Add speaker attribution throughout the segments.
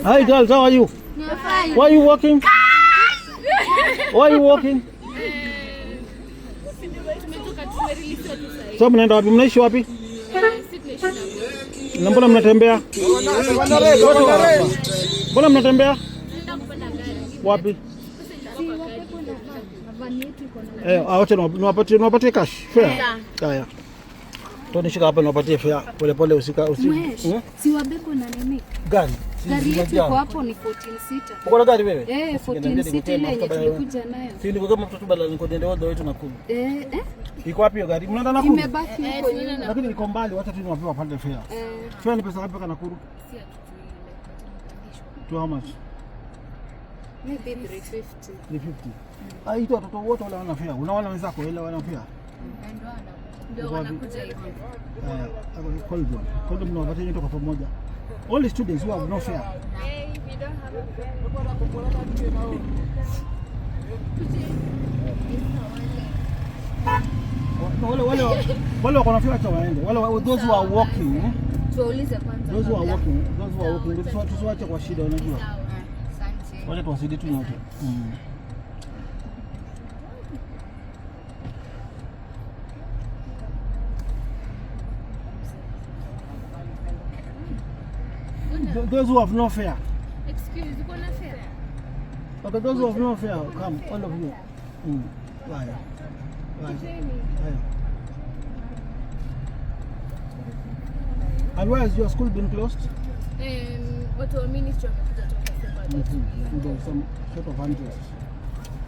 Speaker 1: Hi girls, how are you?
Speaker 2: Fine.
Speaker 1: Why are you walking? Why are you walking? So mnaenda wapi? Mnaishi wapi? Na mbona mnatembea? Mbona mnatembea? Wapi? Acha niwapatie cash. Fare. Haya. Tonishika hapa niwapatie fare. Pole pole usika usi.
Speaker 2: Si wabebo na nini?
Speaker 1: Gari.
Speaker 2: Gari yetu iko hapo ni 14 seater.
Speaker 1: Uko na gari wewe?
Speaker 2: 14 seater ile yenye tulikuja nayo.
Speaker 1: Si niko kama mtoto badala niko niende all the way to Nakuru.
Speaker 2: Eh?
Speaker 1: Iko wapi hiyo gari? Mnaenda Nakuru?
Speaker 2: Imebaki huko nyuma.
Speaker 1: Lakini iko mbali, wacha tu niwape wapande fare. Fare ni pesa ngapi mpaka Nakuru? To how much?
Speaker 2: Maybe 350.
Speaker 1: 350. Ah, ito watoto wote wale wana fare. Unaona wenzako wale wana fare?
Speaker 2: Ndio wanakuja hivyo.
Speaker 1: Cold one. Cold one mnawapatia nyote kwa pamoja. All the students who have no fare. Wale wako na fare acha waende. Wale those who are walking,
Speaker 2: Tuwaulize kwanza.
Speaker 1: those who are walking, those who are walking, tusiwache kwa shida unajua.
Speaker 2: Asante.
Speaker 1: Wacha tuwasaidie tu nyote. Those who have no fare.
Speaker 2: Excuse, uko na fare?
Speaker 1: Okay, those who have no fare, come, all of you. Haya. Haya. Haya. And why has your school been closed?
Speaker 2: Watu wa ministry wamekuja tu wakasema
Speaker 1: There's some sort of interest.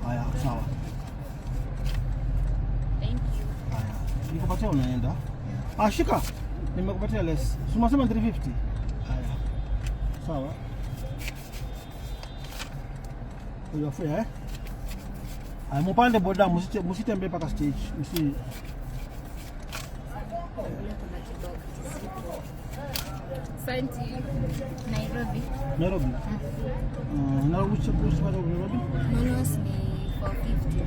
Speaker 1: Haya, sawa.
Speaker 2: Thank you.
Speaker 1: Haya. Nikupatia unaenda. Ah, shika. Nimekupatia less. Si umesema 350? Haya. Sawa. Your fare, eh? Haya, mupande boda, msitembee mpaka stage. Msi
Speaker 2: Asante.
Speaker 3: Nairobi.
Speaker 1: Nairobi. Nairobi, which part of Nairobi?
Speaker 3: Nonos ni 450.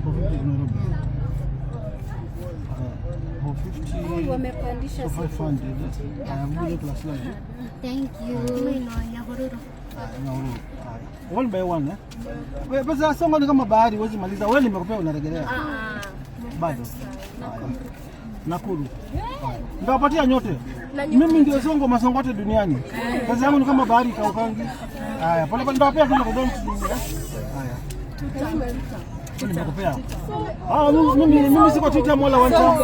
Speaker 1: 450 Nairobi. 450.
Speaker 2: Wamepandisha
Speaker 1: So 500. Haya, mmoja class line.
Speaker 3: Thank you. Nyahururu.
Speaker 1: Haya, Nyahururu. Haya. One by one, eh? Wewe pesa songo ni kama bahari, huwezi maliza. Wewe nimekupea unarejelea. Bado. Haya. Nakuru. Haya. Nitawapatia nyote. Mimi ndio songo masongo yote duniani. Pesa yangu ni kama bahari kaukangi. Haya, pole pole nitawapea tu kwa don't. Haya. Nimekupea. Ah, mimi siko Twitter wala one time.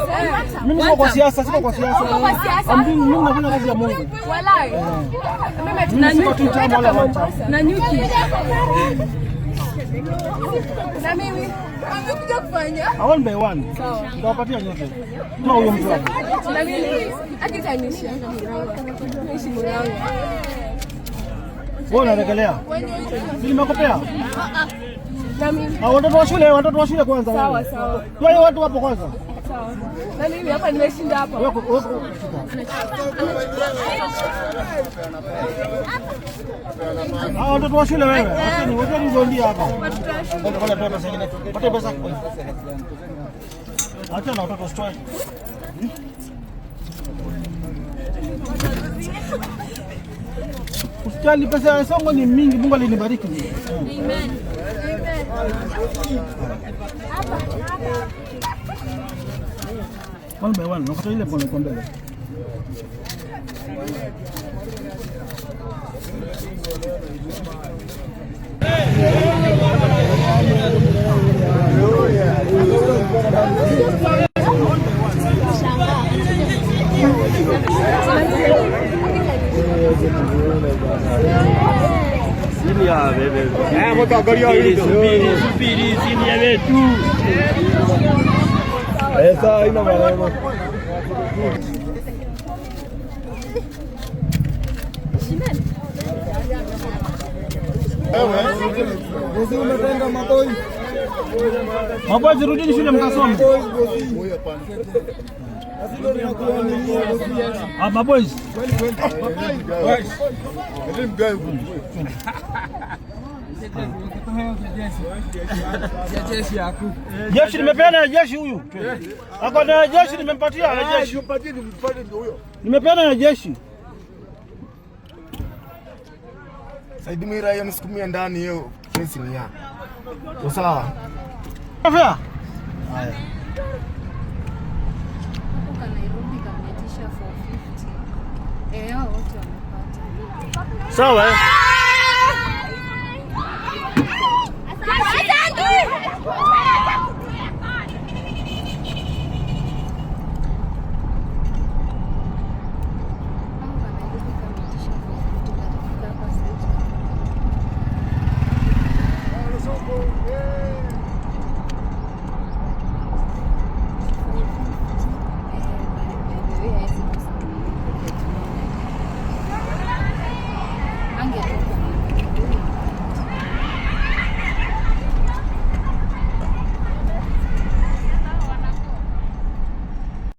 Speaker 1: Mimi siko kwa siasa, siko kwa siasa. Mimi nafanya kazi ya Mungu.
Speaker 4: Walai.
Speaker 1: Mimi siko Twitter wala one time.
Speaker 4: Na nyuki. Na mimi amekuja kufanya.
Speaker 1: One by one. Nitawapatia nyote. Toa huyo mtu hapo.
Speaker 4: Na mimi akitanisha. Naishi Murang'a.
Speaker 1: Wewe unarejelea. Si nimekupea?
Speaker 4: Na mimi
Speaker 1: Ah, watoto wa shule kwanza.
Speaker 4: Sawa, sawa.
Speaker 1: Toa hiyo watu hapo kwanza.
Speaker 4: Sawa. Na mimi hapa nimeshinda hapa.
Speaker 1: Wewe Ah, watoto wa shule wewe. Acheni, wacheni ndio hapa. Ngoja toa pesa nyingine. Pata pesa. Acha na watoto usitoe. Usijali, pesa ya songo ni mingi, Mungu alinibariki.
Speaker 2: Amen.
Speaker 1: One by one, nakuta ile mkono iko mbele.
Speaker 5: Subiri, sinia wetu.
Speaker 6: Esa haina maneno. Bosi umetenda maboi.
Speaker 1: Maboi, rudini shule mkasome. Ah, maboys. Jeshi nimepeana ya jeshi huyu. Ako na jeshi nimempatia ya jeshi. Nimepeana ya jeshi.
Speaker 6: Saidi Mwira hiyo nisukumie ndani hiyo kesi ni ya. Sawa.
Speaker 1: Afya. Haya.
Speaker 3: Huko Nairobi kameitisha 450. Eh, hao wote wamepata.
Speaker 1: Sawa eh?